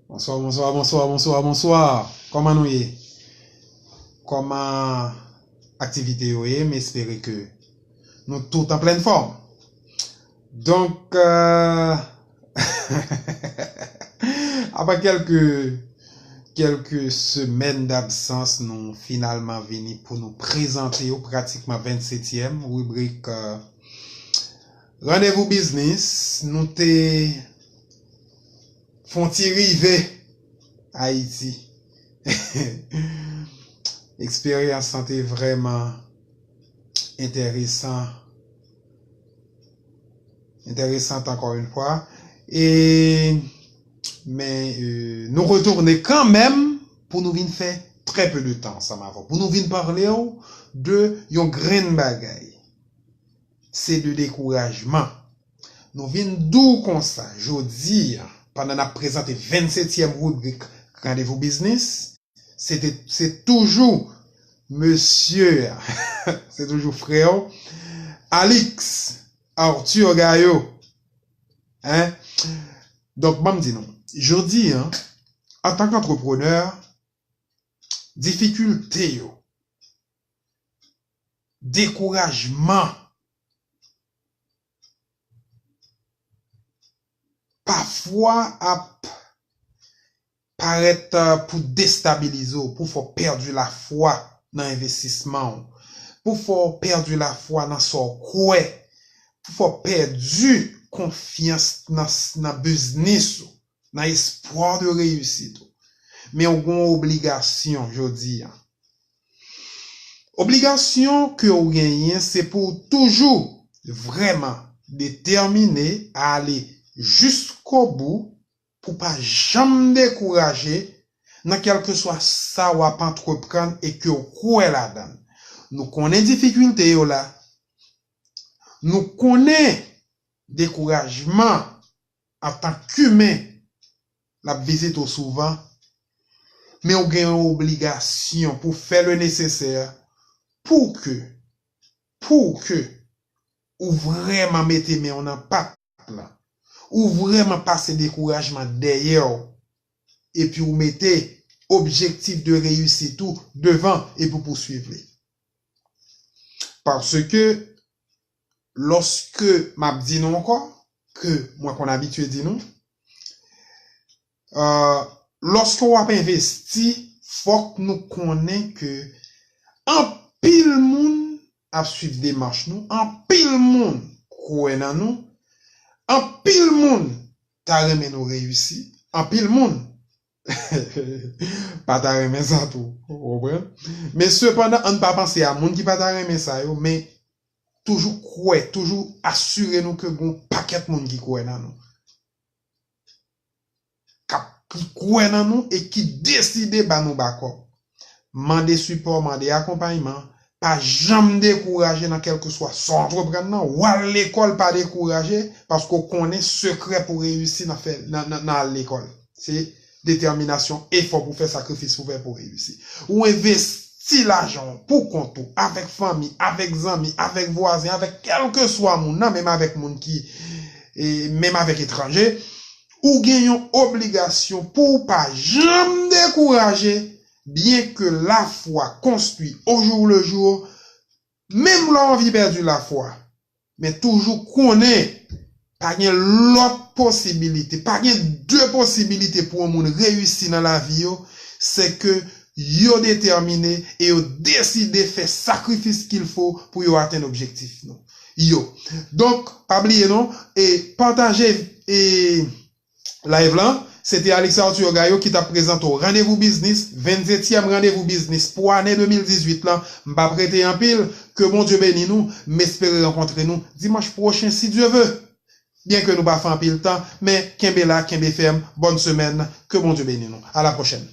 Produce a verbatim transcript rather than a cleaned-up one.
Bonswa, bonswa, bonswa, bonswa, bonswa. Kòman nou ye? Kòman aktivite yo ye? M espere ke nou tout an plèn fòm. Donk, euh, apre kèlke, kèlke semèn dabsans, nou finalman vini pou nou prezante yo pratikman vennsetyèm ribrik, euh, Randevou Biznis. Nou te fè yon ti rive Ayiti. Eksperyans lan te vrèman enteresan. Enteresan ankò yon fwa. E, men, euh, nou retounen kanmenm pou nou vin fè trè pe de tan ansanm avè w. Pou nou vin pale w de yon grenn bagay. Se de dekourajman. Nou vin di w konsa, jodi a, pandan n ap prezante vennsetyèm ribrik Randevou Biznis, se te, se toujou mesye a, se toujou frè w, Alix Arthur Gaillot. Hein? Donk, ban m di nou, jodi a, antanke antreprenè, difikilte yo, dekourajman, pafwa ap parèt, euh, pou destabilize w, pou fè w pèdi lafwa nan envestisman w, pou fè w pèdi lafwa nan sa w kwè, pou fè w pèdi konfyans nan, nan biznis ou, nan espwa de reyisit ou. Men w gen yon obligasyon jodi a. Obligasyon ke w genyen, se pou w toujou vrèman detèmine a ale jiskobou, pou w pa janm dekouraje nan kèlkeswa sa w ap antreprann e ke w kwè ladan l. Nou konnen difikilte yo la. Nou konnen dekourajman antanke imen l ap vizite w souvan, men w gen yon obligasyon pou w fè le nesesè pou ke, pou ke ou vrèman mete men w nan pat la, ou vrèman pase dekourajman dèyè w, epi w mete objektif de reyisit ou devan epi w pouswiv li. Paske, lòske m ap di nou ankò, ke mwen konn abitye di nou, euh, lòske w ap envesti, fòk nou konnen ke anpil moun ap swiv demach nou, anpil moun kwè nan nou, anpil moun ta renmen nou reyisi, anpil moun pa ta renmen sa tou, ou konprann? Men sepandan, ann pa panse a moun ki pa ta renmen sa yo, men toujou kwè, toujou asire nou ke gon pakèt moun ki kwè nan nou. K ap, ki kwè nan nou e ki deside ba nou bakòp. Mande sipò, mande akonpayman, pa janm dekouraje nan kèlkeswa sa w antreprann nan. W al lekòl, pa dekouraje, paske w konnen sekrè pou reyisi nan fè, nan, nan, nan al lekòl. Se detèminasyon, efò pou fè, sakrifis pou fè pou reyisi. Ou envesti lajan w pou kont ou, avèk fanmi, avèk zanmi, avèk vwazen, avèk kèlkeswa moun nan, menm avèk moun ki, e, menm avèk etranje, ou gen yon obligasyon pou w pa janm dekouraje, byenke lafwa konstwi au jour le jour, menm lè w anvi pèdi lafwa, men toujou konnen pa gen lòt posibilite, pa gen de posibilite pou yon moun reyisi nan lavi yo, se ke yo detèmine e yo deside fè sakrifis qu'il faut pou yo atenn objektif nou. Yo. Donk, pa bliye non, e pataje e live lan, se te Alex Arthur Gaillot ki t ap prezante w Randevou Biznis, vennsetyèm Randevou Biznis pou ane de mil dizuit lan. M p ap rete anpil, ke Bondye beni nou, m espere rankontre nou dimanch pwochen si Dye ve. Byenke nou pa fè anpil tan, men kenbe la, kenbe fèm, bòn semèn, ke Bondye beni nou. A la pwochèn.